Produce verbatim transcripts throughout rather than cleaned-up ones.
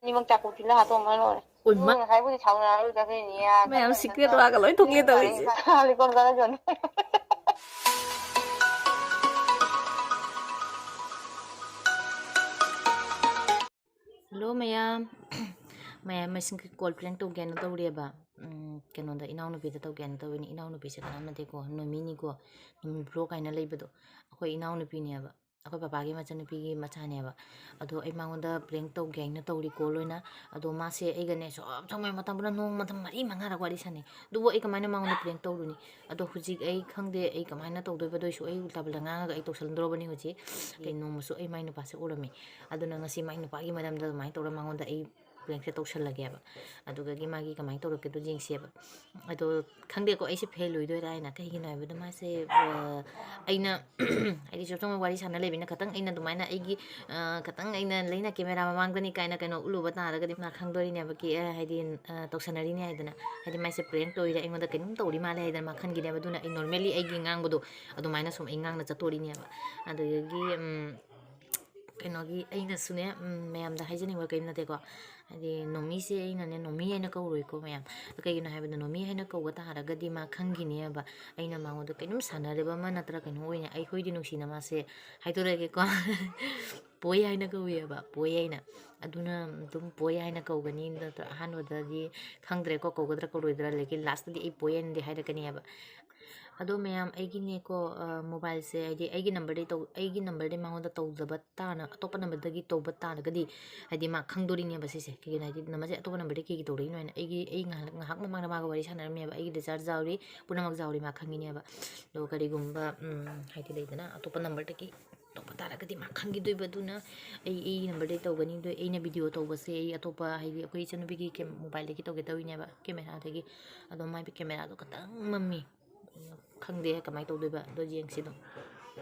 ꯑꯅꯤꯃꯛ ꯆꯥꯛꯀꯨ ꯊꯤꯜꯂ ꯍꯥꯠꯇꯣꯛꯑꯝꯃ ꯂꯣꯏꯔꯦ꯫ ꯎꯟꯃ꯫ ꯎꯝ, ꯉꯁꯥꯏꯕꯨꯗꯤ ꯁꯥꯎꯅꯔꯒ ꯆꯠꯈ꯭ꯔꯤꯅꯤ, ꯌꯥꯗ꯭ꯔꯦ꯫ ꯃꯌꯥꯝ secret ꯋꯥꯒ ꯂꯣꯏ ꯊꯣꯛꯂꯦ ꯇꯧꯔꯤꯁꯦ꯫ ꯂꯤꯀꯣꯟ ꯈꯔ ꯌꯣꯟ꯫ Hello ꯃꯌꯥꯝ꯫ ꯃꯌꯥꯝ ꯃꯁꯤꯡ call prank ꯇꯧꯒꯦꯅ ꯇꯧꯔꯤꯑꯕ꯫ ꯎꯝ, ꯀꯩꯅꯣꯗ, ꯏꯅꯥꯎꯅꯨꯄꯤꯗ ꯇꯧꯒꯦꯅ ꯇꯧꯔꯤꯅꯤ꯫ ꯏꯅꯥꯎꯅꯨꯄꯤꯁꯦ ꯀꯅꯥꯝ ꯅꯠꯇꯦꯀꯣ, ꯅꯣꯃꯤꯅꯤꯀꯣ, ꯅꯣꯃꯤ vlog ꯍꯥꯏꯅ ꯂꯩꯕꯗꯣ, ꯑꯩꯈꯣꯏ ꯏꯅꯥꯎꯅꯨꯄꯤꯅꯦꯕ꯫ ꯑꯩꯈꯣꯏ ꯄꯄꯥꯒꯤ ꯃꯆꯟꯅꯨꯄꯤꯒꯤ ꯃꯆꯥꯅꯦꯕ꯫ ꯑꯗꯣ ꯑꯩ ꯃꯉꯣꯟꯗ prank ꯇꯧꯒꯦ ꯍꯥꯏꯅ ꯇꯧꯔꯤ call ꯑꯣꯏꯅ꯫ ꯑꯗꯣ ꯃꯥꯁꯦ ꯑꯩꯒꯅꯦ ꯁꯨꯝ ꯁꯨꯝ ꯃꯇꯝ ꯄꯨꯔꯥ ꯅꯣꯡ ꯃꯇꯝ ꯃꯔꯤ ꯃꯉꯥꯔꯛ ꯋꯥꯔꯤ ꯁꯥꯟꯅꯩ꯫ ꯑꯗꯨꯕꯨ ꯑꯩ ꯀꯃꯥꯏꯅ ꯃꯉꯣꯟꯗ prank ꯇꯧꯔꯨꯅꯤ? ꯑꯗꯣ ꯍꯧꯖꯤꯛ ꯑꯩ ꯈꯪꯗꯦ ꯑꯩ ꯀꯃꯥꯏꯅ ꯇꯧꯗꯣꯏꯕ, ꯑꯗꯨ ꯑꯣꯏꯁꯨ ꯑꯩ ꯎꯜꯇꯥ ꯄꯨꯜꯇꯥ ꯉꯥꯡꯉꯒ ꯑꯩ ꯇꯧꯁꯜꯂꯗ꯭ꯔꯣꯕꯅꯤ ꯍꯧꯖꯤꯛ꯫ ꯑꯩ ꯅꯣꯡꯃꯁꯨ ꯑꯩ ꯃꯥꯏ ꯅꯨꯄꯥꯁꯦ ꯎꯔꯝꯃꯤ꯫ ꯑꯗꯨꯅ ꯉꯁꯤ ꯃꯥꯏ ꯅꯨꯄꯥꯒꯤ ꯃꯔꯝꯗ ꯑꯗꯨꯃꯥꯏꯅ ꯇꯧꯔ ꯃꯉꯣꯟꯗ ꯑꯩ prankꯁꯦ ꯇꯧꯁꯜꯂꯒꯦꯕ꯫ ꯑꯗꯨꯗꯒꯤ ꯃꯥꯒꯤ ꯀꯃꯥꯏꯅ ꯇꯧꯔꯛꯀꯦꯗꯣ ꯌꯦꯡꯁꯦꯕ꯫ ꯑꯗꯣ ꯈꯪꯗꯦꯀꯣ, ꯑꯩꯁꯦ fail ꯑꯣꯏꯗꯣꯏꯔꯥ ꯍꯥꯏꯅ꯫ ꯀꯩꯒꯤꯅꯣ ꯍꯥꯏꯕꯗ ꯃꯥꯁꯦ, ꯑ, ꯑꯩꯅ ꯍꯥꯏꯗꯤ ꯁꯨꯝ ꯁꯨꯝ ꯋꯥꯔꯤ ꯁꯥꯟꯅ ꯂꯩꯕꯅꯤꯅ ꯈꯇꯪ ꯑꯩꯅ ꯑꯗꯨꯃꯥꯏꯅ ꯑꯩꯒꯤ, ꯑ, ꯈꯇꯪ ꯑꯩꯅ ꯂꯩꯅ camera ꯃꯃꯥꯡꯗꯅꯤ ꯀꯥꯏꯅ ꯀꯩꯅꯣ ꯎꯠꯂꯨꯕ ꯇꯥꯔꯒꯗꯤ ꯃꯥ ꯈꯪꯗꯣꯔꯤꯅꯦꯕ ꯀꯤ, ꯑ, ꯍꯥꯏꯗꯤ, ꯑ, ꯇꯧꯁꯟꯅꯔꯤꯅꯦ ꯍꯥꯏꯗꯅ꯫ ꯍꯥꯏꯗꯤ ꯃꯥꯏꯁꯦ prank ꯇꯧꯔꯤꯔꯥ, ꯑꯩꯉꯣꯟꯗ ꯀꯩꯅꯣꯝ ꯇꯧꯔꯤ ꯃꯥꯜꯂꯦ ꯍꯥꯏꯗꯅ ꯃꯥ ꯈꯟꯈꯤꯅꯦꯕ꯫ ꯑꯗꯨꯅ ꯑꯩ normally ꯑꯩꯒꯤ ꯉꯥꯡꯕꯗꯣ ꯑꯗꯨꯃꯥꯏꯅ ꯁꯨꯝ ꯑꯩ ꯉꯥꯡꯅ ꯆꯠꯇꯣꯔꯤꯅꯦꯕ꯫ ꯑꯗꯨꯗꯒꯤ, ꯎꯝ, ꯀꯩꯅꯣꯒꯤ ꯑꯩꯅꯁꯨꯅꯦ, ꯎꯝ, ꯃꯌꯥꯝꯗ ꯍꯥꯏꯖꯅꯤꯡꯕ ꯀꯔꯤꯝ ꯅꯠꯇꯦꯀꯣ꯫ ꯍꯥꯏꯗꯤ ꯅꯣꯃꯤꯁꯦ ꯑꯩꯅꯅꯦ ꯅꯣꯃꯤ ꯍꯥꯏꯅ ꯀꯧꯔꯣꯏꯀꯣ ꯃꯌꯥꯝ꯫ ꯀꯩꯒꯤꯅꯣ ꯍꯥꯏꯕꯗ ꯅꯣꯃꯤ ꯍꯥꯏꯅ ꯀꯧꯕ ꯇꯥꯔꯒꯗꯤ ꯃꯥ ꯈꯪꯈꯤꯅꯦꯕ꯫ ꯑꯩꯅ ꯃꯉꯣꯟꯗ ꯀꯩꯅꯣꯝ ꯁꯥꯟꯅꯔꯤꯕ ꯑꯃ ꯅꯠꯇ꯭ꯔ ꯀꯩꯅꯣ ꯑꯣꯏꯅ ꯑꯩꯈꯣꯏꯗꯤ ꯅꯨꯡꯁꯤꯅ ꯃꯥꯁꯦ ꯍꯥꯏꯗꯣꯔꯛꯑꯒꯦꯀꯣ꯫ ꯄꯣꯏ ꯍꯥꯏꯅ ꯀꯧꯏꯑꯕ, ꯄꯣꯏ ꯍꯥꯏꯅ꯫ ꯑꯗꯨꯅ ꯑꯗꯨꯝ ꯄꯣꯏ ꯍꯥꯏꯅ ꯀꯧꯒꯅꯤ꯫ ꯅꯠꯇ꯭ꯔ ꯑꯍꯥꯟꯕꯗꯗꯤ ꯈꯪꯗ꯭ꯔꯦꯀꯣ ꯀꯧꯒꯗ꯭ꯔꯥ ꯀꯧꯔꯣꯏꯗ꯭ꯔꯥ, ꯂꯦꯀꯤꯟ lastꯇꯗꯤ ꯑꯩ ꯄꯣꯏ ꯍꯥꯏꯅꯗꯤ ꯍꯥꯏꯔꯛꯀꯅꯦꯕ꯫ ꯑꯗꯣ ꯃꯌꯥꯝ ꯑꯩꯒꯤꯅꯦꯀꯣ, ꯑ, mobileꯁꯦ ꯍꯥꯏꯗꯤ ꯑꯩꯒꯤ numberꯗꯩ ꯇꯧ-, ꯑꯩꯒꯤ numberꯗꯩ ꯃꯉꯣꯟꯗ ꯇꯧꯗꯕ ꯇꯥꯅ ꯑꯇꯣꯞꯄ numberꯗꯒꯤ ꯇꯧꯕ ꯇꯥꯔꯒꯗꯤ ꯍꯥꯏꯗꯤ ꯃꯥ ꯈꯪꯗꯣꯔꯤꯅꯦꯕ ꯁꯤꯁꯦ꯫ ꯀꯩꯒꯤꯅꯣ ꯍꯥꯏꯗꯤ numberꯁꯦ ꯑꯇꯣꯞꯄ numberꯗꯒꯤ ꯀꯩꯒꯤ ꯇꯧꯔꯛꯏꯅꯣ ꯍꯥꯏꯅ꯫ ꯑꯩꯒꯤ, ꯑꯩ ꯉꯥꯏꯍꯥꯛ, ꯉꯥꯏꯍꯥꯛ ꯃꯃꯥꯡꯗ ꯃꯥꯒ ꯋꯥꯔꯤ ꯁꯥꯟꯅꯔꯝꯃꯦꯕ꯫ ꯑꯩꯒꯤ recharge ꯌꯥꯎꯔꯤ, ꯄꯨꯝꯅꯃꯛ ꯌꯥꯎꯔꯤ, ꯃꯥ ꯈꯪꯉꯤꯅꯦꯕ꯫ ꯑꯗꯣ ꯀꯔꯤꯒꯨꯝꯕ, ꯎꯝ, ꯍꯥꯏꯗꯤ ꯂꯩꯗꯅ ꯑꯇꯣꯞꯄ numberꯗꯒꯤ ꯇꯧꯕ ꯇꯥꯔꯒꯗꯤ ꯃꯥ ꯈꯪꯈꯤꯗꯣꯏꯕ꯫ ꯑꯗꯨꯅ ꯑꯩ, ꯑꯩꯒꯤ numberꯗꯩ ꯇꯧꯒꯅꯤ꯫ ꯑꯗꯣ ꯑꯩꯅ video ꯇꯧꯕꯁꯦ ꯑꯩ ꯑꯇꯣꯞꯄ ꯍꯥꯏꯗꯤ ꯑꯩꯈꯣꯏ ꯏꯆꯟꯅꯨꯄꯤꯒꯤ ꯀꯦꯝ-, mobileꯗꯒꯤ ꯇꯧꯒꯦ ꯇꯧꯔꯤꯅꯦꯕ, cameraꯗꯒꯤ꯫ ꯑꯗꯣ ꯃꯥꯏ cameraꯗꯣ ꯈꯤꯇꯪ ꯃꯝꯃꯤ꯫ ꯈꯪꯗꯦ ꯀꯃꯥꯏꯅ ꯇꯧꯗꯣꯏꯕ, ꯑꯗꯣ ꯌꯦꯡꯁꯤ ꯑꯗꯨꯝ꯫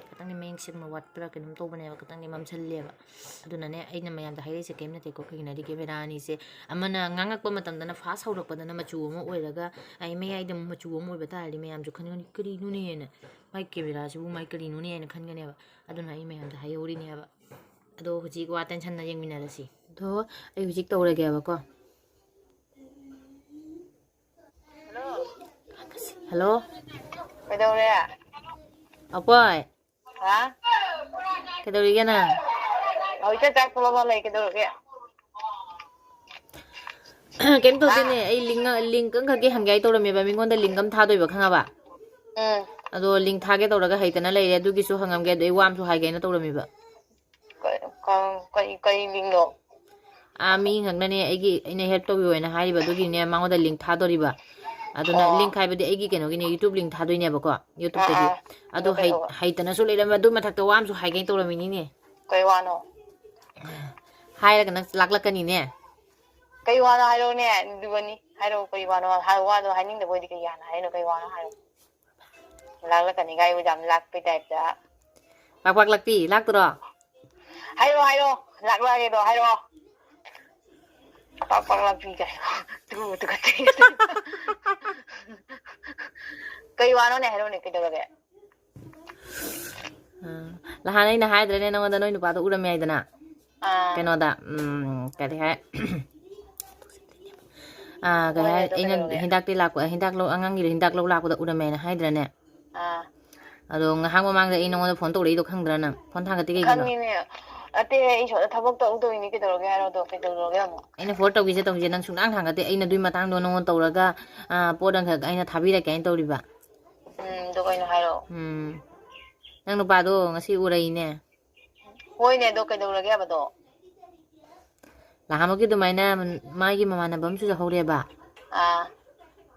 ꯈꯤꯇꯪꯗꯤ ꯃꯌꯦꯛ ꯁꯦꯡꯕ ꯋꯥꯠꯄ꯭ꯔꯥ ꯀꯩꯅꯣꯝ ꯇꯧꯕꯅꯦꯕ, ꯈꯤꯇꯪꯗꯤ ꯃꯝꯁꯜꯂꯦꯕ꯫ ꯑꯗꯨꯅꯅꯦ ꯑꯩꯅ ꯃꯌꯥꯝꯗ ꯍꯥꯏꯔꯛꯏꯁꯦ ꯀꯩꯝ ꯅꯠꯇꯦꯀꯣ, ꯀꯩꯒꯤꯅꯣ ꯍꯥꯏꯗꯤ camera ꯑꯅꯤꯁꯦ ꯑꯃꯅ ꯉꯥꯡꯉꯛꯄ ꯃꯇꯝꯗꯅ fast ꯍꯧꯔꯛꯄꯗꯅ ꯃꯆꯨ ꯑꯃ ꯑꯣꯏꯔꯒ, ꯑꯩ ꯃꯌꯥꯏꯗ ꯑꯃꯨꯛ ꯃꯆꯨ ꯑꯃ ꯑꯣꯏꯕ ꯇꯥꯔꯗꯤ ꯃꯌꯥꯝꯁꯨ ꯈꯟꯒꯅꯤ, "ꯀꯔꯤꯅꯣꯅꯦ?" ꯍꯥꯏꯅ, "ꯃꯥꯏ cameraꯁꯤꯕꯨ ꯃꯥꯏ ꯀꯔꯤꯅꯣꯅꯦ?" ꯍꯥꯏꯅ ꯈꯟꯒꯅꯦꯕ꯫ ꯑꯗꯨꯅ ꯑꯩ ꯃꯌꯥꯝꯗ ꯍꯥꯏꯍꯧꯔꯤꯅꯦꯕ꯫ ꯑꯗꯣ ꯍꯧꯖꯤꯛ ꯋꯥ ꯇꯦꯟꯁꯟꯅ ꯌꯦꯡꯃꯤꯟꯅꯔꯁꯤ꯫ ꯑꯗꯣ ꯑꯩ ꯍꯧꯖꯤꯛ ꯇꯧꯔꯒꯦꯕꯀꯣ꯫ ꯍꯜꯂꯣ꯫ ꯀꯩꯗꯧꯔꯦ? ꯑꯄꯣꯏ꯫ ꯍꯥ? ꯀꯩꯗꯧꯔꯤꯒꯦ ꯅꯪ? ꯍꯧꯖꯤꯛꯇ ꯆꯥꯛ ꯇꯣꯛꯑꯒ ꯂꯩ, ꯀꯩꯗꯧꯔꯒꯦ? ꯀꯩꯝ ꯇꯧꯗꯦꯅꯦ, ꯑꯩ ꯂꯤꯡ ꯂꯤꯡ ꯑꯃꯈꯛꯀꯤ ꯍꯪꯒꯦ ꯍꯥꯏ ꯇꯧꯔꯝꯃꯦꯕ, ꯃꯤꯉꯣꯟꯗ ꯂꯤꯡ ꯑꯃ ꯊꯥꯗꯣꯏꯕ, ꯈꯪꯉꯕ? ꯎꯝ꯫ ꯑꯗꯣ ꯂꯤꯡ ꯊꯥꯒꯦ ꯇꯧꯔꯒ ꯍꯩꯇꯅ ꯂꯩꯔꯦ, ꯑꯗꯨꯒꯤꯁꯨ ꯍꯪꯉꯝꯒꯦ, ꯑꯗꯩ ꯋꯥ ꯑꯃꯁꯨ ꯍꯥꯏꯒꯦꯅ ꯇꯧꯔꯝꯃꯤꯕ꯫ ꯀ- ꯀ- ꯀꯩ ꯀꯩ ꯂꯤꯡꯅꯣ? ꯑꯥ, ꯃꯤ ꯉꯥꯛꯅꯅꯦ, ꯑꯩꯒꯤ, ꯑꯩꯅ ꯍꯦꯜꯞ ꯇꯧꯕꯤꯌꯣꯅ ꯍꯥꯏꯔꯤꯕ, ꯑꯗꯨꯒꯤꯅꯦ ꯃꯉꯣꯟꯗ ꯂꯤꯡ ꯊꯥꯗꯣꯔꯤꯕ꯫ ꯑꯗꯨꯅ ꯑꯣ꯫ ꯂꯤꯡ ꯍꯥꯏꯕꯗꯤ ꯑꯩꯒꯤ ꯀꯩꯅꯣꯒꯤꯅꯦ, ꯌꯨꯇ꯭ꯌꯨꯕ ꯂꯤꯡ ꯊꯥꯗꯣꯏꯅꯦꯕꯀꯣ, ꯌꯨꯇ꯭ꯌꯨꯕꯇꯒꯤ꯫ ꯑꯥ꯫ ꯑꯗꯣ ꯑꯗꯣ ꯍꯩ- ꯀꯩꯗꯧꯕ? ꯍꯩꯇꯅꯁꯨ ꯂꯩꯔꯝꯃꯦ, ꯑꯗꯨ ꯃꯊꯛꯇ ꯋꯥ ꯑꯃꯁꯨ ꯍꯥꯏꯒꯦ ꯇꯧꯔꯝꯃꯤꯅꯤꯅꯦ꯫ ꯀꯩ ꯋꯥꯅꯣ? ꯍꯥꯏꯔꯒ ꯅꯪ ꯂꯥꯛꯂꯛꯀꯅꯤꯅꯦ꯫ ꯀꯩ ꯋꯥꯅꯣ ꯍꯥꯏꯔꯛꯎꯅꯦ, ꯑꯗꯨꯒꯅꯤ ꯍꯥꯏꯔꯛꯑꯣ, ꯀꯩ ꯋꯥꯅꯣ? ꯍꯥꯏ-, ꯋꯥꯗꯣ ꯍꯥꯏꯅꯤꯡꯗꯕ ꯑꯣꯏꯗꯤ ꯀꯩ ꯋꯥꯅꯣ ꯍꯥꯏꯔꯛꯑꯣ, ꯀꯩ ꯋꯥꯅꯣ ꯍꯥꯏꯔꯛꯑꯣ꯫ ꯂꯥꯛꯂꯛꯀꯅꯤ ꯀꯥꯏꯕꯨ ꯌꯥꯝ ꯂꯥꯛꯄꯩ ꯇꯥꯏꯞꯇ꯫ ꯄꯥꯛ ꯄꯥꯛ ꯂꯥꯛꯄꯤ, ꯂꯥꯛꯇ꯭ꯔꯣ? ꯍꯥꯏꯔꯛꯑꯣ, ꯍꯥꯏꯔꯛꯑꯣ, ꯂꯥꯛꯂꯛꯑꯒꯦꯗꯣ ꯍꯥꯏꯔꯛꯑꯣ꯫ ꯄꯥꯛ ꯄꯥꯛ ꯂꯥꯛꯄꯤ ꯀꯥꯏ꯫ ꯇꯨ ꯇꯨꯀꯠꯆꯩ꯫ ꯀꯩ ꯋꯥꯅꯣꯅꯦ, ꯍꯥꯏꯔꯛꯑꯣꯅꯦ, ꯀꯩꯗꯧꯔꯒꯦ? ꯑ, ꯅꯍꯥꯟ ꯑꯩꯅ ꯍꯥꯏꯗ꯭ꯔꯅꯦ ꯅꯉꯣꯟꯗ, ꯅꯣꯏ ꯅꯨꯄꯥꯗꯣ ꯎꯔꯝꯃꯦ ꯍꯥꯏꯗꯅ? ꯑꯥ꯫ ꯀꯩꯅꯣꯗ, ꯎꯝ, ꯀꯔꯤ ꯍꯥꯏ? ꯑ, ꯀꯩ ꯍꯣꯏꯅꯦ, ꯍꯥꯏ, ꯑꯗꯣ ꯑꯩꯅ ꯀꯩꯗꯧꯔꯒꯦ? ꯍꯤꯗꯥꯛꯇꯤ ꯂꯥꯛꯄ, ꯍꯤꯗꯥꯛ ꯂꯧ, ꯑꯉꯥꯡꯒꯤꯗꯣ ꯍꯤꯗꯥꯛ ꯂꯧ ꯂꯥꯛꯄꯗ ꯎꯔꯝꯃꯦꯅ ꯍꯥꯏꯗ꯭ꯔꯅꯦ? ꯑꯥ꯫ ꯑꯗꯣ ꯉꯥꯏꯍꯥꯛ ꯃꯃꯥꯡꯗ ꯑꯩ ꯅꯉꯣꯟꯗ ꯐꯣꯟ ꯇꯧꯔꯛꯏꯗꯣ ꯈꯪꯗ꯭ꯔꯥ ꯅꯪ? ꯐꯣꯟ ꯊꯥꯡꯒꯠꯇꯦ ꯀꯩꯒꯤꯅꯣ? ꯈꯪꯉꯤꯅꯦ꯫ ꯑꯇꯩ ꯑꯩ ꯁꯣꯝꯗ ꯊꯕꯛ ꯇꯧ ꯇꯧꯔꯤꯅꯤ, ꯀꯩꯗꯧꯔꯒꯦ ꯍꯥꯏꯔꯣ ꯑꯗꯣ, ꯀꯩꯗꯧꯔꯒꯦ ꯑꯃꯨꯛ? ꯑꯩꯅ ꯐꯣꯟ ꯇꯧꯒꯦꯁꯦ ꯇꯧꯒꯦꯁꯦ ꯅꯪ ꯁꯨꯡꯅꯥꯡ ꯊꯥꯡꯒꯠꯇꯦ꯫ ꯑꯩꯅ ꯑꯗꯨꯏ ꯃꯇꯥꯡꯗꯣ ꯅꯉꯣꯟꯗ ꯇꯧꯔꯒ, ꯑ, ꯄꯣꯠ ꯑꯃꯈꯛ ꯑꯩꯅ ꯊꯥꯕꯤꯔꯛꯀꯦ ꯍꯥꯏꯅ ꯇꯧꯔꯤꯕ꯫ ꯎꯝ, ꯑꯗꯣ ꯀꯩꯅꯣ ꯍꯥꯏꯔꯛꯑꯣ꯫ ꯎꯝ꯫ ꯅꯪ ꯅꯨꯄꯥꯗꯣ ꯉꯁꯤ ꯎꯔꯛꯏꯅꯦ꯫ ꯍꯣꯏꯅꯦ, ꯑꯗꯣ ꯀꯩꯗꯧꯔꯒꯦ ꯍꯥꯏꯕꯗꯣ? ꯅꯍꯥꯟꯃꯨꯛꯀꯤ ꯑꯗꯨꯃꯥꯏꯅ ꯃꯥꯒꯤ ꯃꯃꯥꯟꯅꯕ ꯑꯃꯁꯨ ꯌꯥꯎꯍꯧꯔꯦꯕ꯫ ꯑꯥ꯫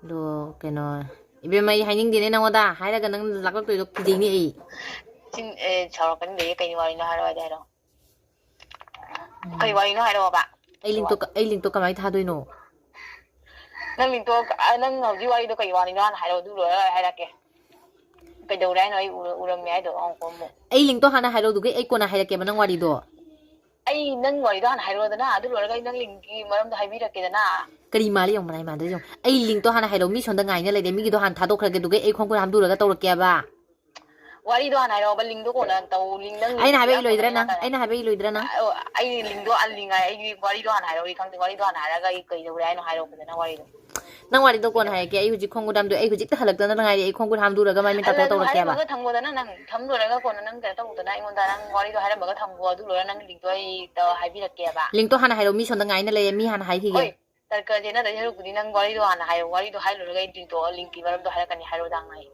ꯑꯗꯣ ꯀꯩꯅꯣ, ꯏꯕꯦꯝꯃ, ꯑꯩ ꯍꯥꯏꯅꯤꯡꯗꯦꯅꯦ ꯅꯉꯣꯟꯗ꯫ ꯍꯥꯏꯔꯒ ꯅꯪ ꯂꯥꯛꯂꯛꯇꯣꯏꯗꯣ ꯀꯤꯖꯩꯅꯦ ꯑꯩ꯫ ꯆꯤꯟ-, ꯑꯦ, ꯁꯥꯎꯔꯛꯀꯅꯤꯗ, ꯀꯩ ꯋꯥꯔꯤꯅꯣ ꯍꯥꯏꯔꯛꯑꯣ, ꯍꯥꯏꯗꯤ ꯍꯥꯏꯔꯛꯑꯣ꯫ ꯀꯩ ꯋꯥꯔꯤꯅꯣ ꯍꯥꯏꯔꯛꯑꯣꯕ꯫ ꯑꯩ ꯂꯤꯡꯇꯣ ꯀ-, ꯑꯩ ꯂꯤꯡꯇꯣ ꯀꯃꯥꯏꯅ ꯊꯥꯗꯣꯏꯅꯣ? ꯅꯪ ꯂꯤꯡꯇꯣ, ꯑ, ꯅꯪ ꯍꯧꯖꯤꯛ ꯋꯥꯔꯤꯗꯣ ꯀꯩ ꯋꯥꯔꯤꯅꯣ ꯍꯥꯟꯅ ꯍꯥꯏꯔꯛꯑꯣ, ꯑꯗꯨ ꯂꯣꯏꯔꯒ ꯑꯩ ꯍꯥꯏꯔꯛꯀꯦ꯫ ꯀꯩꯗꯧꯔꯦ ꯍꯥꯏꯅꯣ? ꯑꯩ ꯎꯔ-, ꯎꯔꯝꯃꯦ ꯍꯥꯏꯗꯣ ꯑꯃꯨꯛ ꯑꯃꯨꯛ꯫ ꯑꯩ ꯂꯤꯡꯇꯣ ꯍꯥꯟꯅ ꯍꯥꯏꯔꯛꯑꯣ, ꯑꯗꯨꯒ ꯑꯩ ꯀꯣꯟꯅ ꯍꯥꯏꯔꯛꯀꯦꯕ ꯅꯪ ꯋꯥꯔꯤꯗꯣ꯫ ꯑꯩ ꯅꯪ ꯋꯥꯔꯤꯗꯣ ꯍꯥꯟꯅ ꯍꯥꯏꯔꯛꯑꯣꯗꯅ, ꯑꯗꯨ ꯂꯣꯏꯔꯒ ꯑꯩ ꯅꯪ ꯂꯤꯡꯒꯤ ꯃꯔꯝꯗꯣ ꯍꯥꯏꯕꯤꯔꯛꯀꯦꯗꯅ꯫ ꯀꯔꯤ ꯃꯥꯜꯂꯤ ꯌꯦꯡꯉꯨ, ꯃꯅꯥꯏ ꯃꯥꯟꯗ꯭ꯔꯦ ꯌꯦꯡꯉꯨ꯫ ꯑꯩ ꯂꯤꯡꯇꯣ ꯍꯥꯟꯅ ꯍꯥꯏꯔꯛꯑꯣ, ꯃꯤ ꯁꯣꯝꯗ ꯉꯥꯏꯅ ꯂꯩꯔꯦ, ꯃꯤꯒꯤꯗꯣ ꯍꯥꯟꯅ ꯊꯥꯗꯣꯛꯈ꯭ꯔꯒꯦ, ꯑꯗꯨꯒ ꯑꯩ ꯈꯣꯡ ꯈꯨꯠ ꯍꯥꯝꯗꯣꯛꯎꯔꯒ ꯇꯧꯔꯛꯀꯦꯕ꯫ ꯋꯥꯔꯤꯗꯣ ꯍꯥꯟꯅ ꯍꯥꯏꯔꯛꯑꯣꯕ, ꯂꯤꯡꯗꯣ ꯀꯣꯟꯅ ꯇꯧ, ꯂꯤꯡ, ꯅꯪ ꯑꯩꯅ ꯍꯥꯏꯕ ꯏꯜꯂꯣꯏꯗ꯭ꯔꯥ ꯅꯪ? ꯑꯩꯅ ꯍꯥꯏꯕ ꯏꯜꯂꯣꯏꯗ꯭ꯔꯥ ꯅꯪ? ꯑꯣ, ꯑꯩ ꯂꯤꯡꯗꯣ ꯍꯥꯟꯅ ꯂꯤꯡꯉꯥꯏ, ꯑꯩꯒꯤ ꯋꯥꯔꯤꯗꯣ ꯍꯥꯟꯅ ꯍꯥꯏꯔꯛꯑꯣ, ꯑꯩ ꯈꯪꯗꯦ, ꯋꯥꯔꯤꯗꯣ ꯍꯥꯟꯅ ꯍꯥꯏꯔꯒ ꯑꯩ ꯀꯩꯗꯧꯔꯦ ꯍꯥꯏꯅꯣ ꯍꯥꯏꯔꯛꯑꯣ ꯐꯖꯅ ꯋꯥꯔꯤꯗꯣ꯫ ꯅꯪ ꯋꯥꯔꯤꯗꯣ ꯀꯣꯟꯅ ꯍꯥꯏꯔꯛꯀꯦ, ꯑꯩ ꯍꯧꯖꯤꯛ ꯈꯣꯡꯒꯨꯠ ꯍꯥꯝꯗꯣꯏ, ꯑꯩ ꯍꯧꯖꯤꯛꯇ ꯍꯜꯂꯛꯇꯅ ꯉꯥꯏꯔꯤ, ꯑꯩ ꯈꯣꯡꯒꯨꯠ ꯍꯥꯝꯗꯨꯔꯒ ꯃꯥꯏ ꯃꯤꯠ ꯑꯗꯨ ꯇꯥꯊꯣꯛꯑ ꯑꯗꯨ ꯇꯧꯔꯛꯀꯦꯕ꯫ ꯍꯥꯏꯔꯝꯃꯒ ꯊꯝꯃꯣꯗꯅ, ꯅꯪ ꯊꯝ ꯂꯣꯏꯔꯒ ꯀꯣꯟꯅ ꯅꯪ ꯀꯩꯅꯣ ꯇꯧꯗꯅ ꯑꯩꯉꯣꯟꯗ ꯅꯪ ꯋꯥꯔꯤꯗꯣ ꯍꯥꯏꯔꯝꯃꯒ ꯊꯝꯃꯣ, ꯑꯗꯨ ꯂꯣꯏꯔꯒ ꯅꯪ ꯂꯤꯡꯗꯣ ꯑꯩ ꯇ-, ꯍꯥꯏꯕꯤꯔꯛꯀꯦꯕ꯫ ꯂꯤꯡꯇꯣ ꯍꯥꯟꯅ ꯍꯥꯏꯔꯛꯑꯣ, ꯃꯤ ꯁꯣꯝꯗ ꯉꯥꯏꯅ ꯂꯩꯌꯦ, ꯃꯤ ꯍꯥꯟꯅ ꯍꯥꯏꯈꯤꯒꯦ꯫ ꯍꯣꯏ, ꯇꯔꯀ ꯆꯦꯟꯅꯗꯣꯏ ꯁꯔꯨꯛꯄꯨꯗꯤ ꯅꯪ ꯋꯥꯔꯤꯗꯣ ꯍꯥꯟꯅ ꯍꯥꯏꯌꯣ, ꯋꯥꯔꯤꯗꯣ ꯍꯥꯏ ꯂꯣꯏꯔꯒ ꯑꯩ ꯂꯤꯡꯇꯣ, ꯂꯤꯡꯀꯤ ꯃꯔꯝꯗꯣ ꯍꯥꯏꯔꯛꯀꯅꯤ, ꯍꯥꯏꯔꯣ ꯗꯥꯡ ꯑꯩ꯫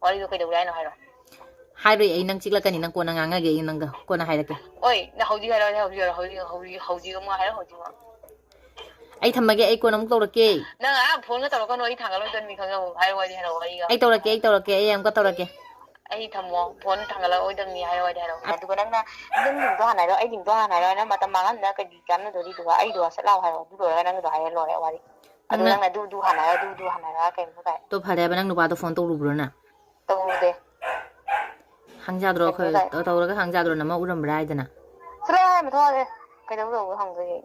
ꯋꯥꯔꯤꯗꯣ ꯀꯩꯗꯧꯔꯦ ꯍꯥꯏꯅꯣ ꯍꯥꯏꯔꯣ꯫ ꯍꯥꯏꯔꯣꯏ, ꯑꯩ ꯅꯪ ꯆꯤꯛꯂꯛꯀꯅꯤ, ꯅꯪ ꯀꯣꯟꯅ ꯉꯥꯡꯉꯒꯦ, ꯑꯩ ꯅꯪꯒ ꯀꯣꯟꯅ ꯍꯥꯏꯔꯛꯀꯦ꯫ ꯑꯣꯏ, ꯅꯪ ꯍꯧꯖꯤꯛ ꯍꯥꯏꯔꯣ, ꯍꯧꯖꯤꯛ ꯍꯥꯏꯔꯣ, ꯍꯧꯖꯤꯛ, ꯍꯧꯖꯤꯛ, ꯍꯧꯖꯤꯛ ꯑꯃꯨꯛ ꯍꯥꯏꯔꯣ, ꯍꯧꯖꯤꯛ ꯑꯃꯨꯛ꯫ ꯑꯩ ꯊꯝꯃꯒꯦ, ꯑꯩ ꯀꯣꯟꯅ ꯑꯃꯨꯛ ꯇꯧꯔꯛꯀꯦ꯫ ꯅꯪ ꯑꯥ ꯐꯣꯟꯒ ꯇꯧꯔꯛꯀꯅꯨ, ꯑꯩ ꯊꯥꯡꯒꯠꯂꯣꯏꯗꯕꯅꯤ ꯈꯪꯉꯕ, ꯍꯥꯏꯔꯣ, ꯋꯥꯔꯤ ꯍꯥꯏꯔꯣ, ꯋꯥꯔꯤꯒ꯫ ꯑꯩ ꯇꯧꯔꯛꯀꯦ, ꯑꯩ ꯇꯧꯔꯛꯀꯦ, ꯑꯩ ꯑꯃꯨꯛꯀ ꯇꯧꯔꯛꯀꯦ꯫ ꯑꯩ ꯊꯝꯃꯣ, ꯐꯣꯟ ꯊꯥꯡꯒꯠꯂꯛꯑꯣꯏꯗꯕꯅꯤ, ꯍꯥꯏꯔꯣ, ꯋꯥꯔꯤ ꯍꯥꯏꯔꯣ꯫ ꯑꯗꯨꯒ ꯅꯪꯅ ꯅꯪ ꯂꯤꯡꯗꯣ ꯍꯥꯟꯅ ꯍꯥꯏꯔꯣ, ꯑꯩ ꯂꯤꯡꯗꯣ ꯍꯥꯟꯅ ꯍꯥꯏꯔꯣ, ꯅꯪ ꯃꯇꯝ ꯃꯥꯡꯍꯟꯗꯅ ꯀꯔꯤ ꯀꯥꯟꯅꯗꯣꯔꯤ? ꯑꯗꯨꯒ ꯑꯩꯗꯣ ꯁꯠ ꯂꯥꯎ ꯍꯥꯏꯔꯣ, ꯑꯗꯨ ꯂꯣꯏꯔꯒ ꯅꯪꯒꯤꯗꯣ ꯍꯥꯏꯔ ꯂꯣꯏꯔꯦ ꯋꯥꯔꯤ꯫ ꯑꯗꯨ ꯅꯪꯅ ꯅꯪꯅ ꯑꯗꯨ, ꯑꯗꯨ ꯍꯥꯟꯅ ꯍꯥꯏꯔꯣ, ꯑꯗꯨ, ꯑꯗꯨ ꯍꯥꯟꯅ ꯍꯥꯏꯔꯣ, ꯀꯩꯅꯣ ꯀꯥꯏ꯫ ꯇꯣ ꯐꯔꯦꯕ, ꯅꯪ ꯅꯨꯄꯥꯗꯣ ꯐꯣꯟ ꯇꯧꯔꯨꯕ꯭ꯔꯣ ꯅꯪ? ꯇꯧꯗꯦ꯫ ꯍꯪꯖꯥꯗ꯭ꯔꯣ, ꯀꯩꯅꯣ ꯑꯩꯈꯣꯏ ꯇꯥꯏ꯫ ꯇꯧꯔꯒ ꯍꯪꯖꯥꯗ꯭ꯔꯣ ꯅꯃ ꯎꯔꯝꯕ꯭ꯔꯥ ꯍꯥꯏꯗꯅ? ꯆꯠꯂꯣꯍꯦ, ꯃꯊꯣꯡ ꯌꯥꯗꯦ꯫ ꯀꯩꯗꯧ ꯇꯧꯕ ꯍꯪꯗꯣꯏꯒꯦ?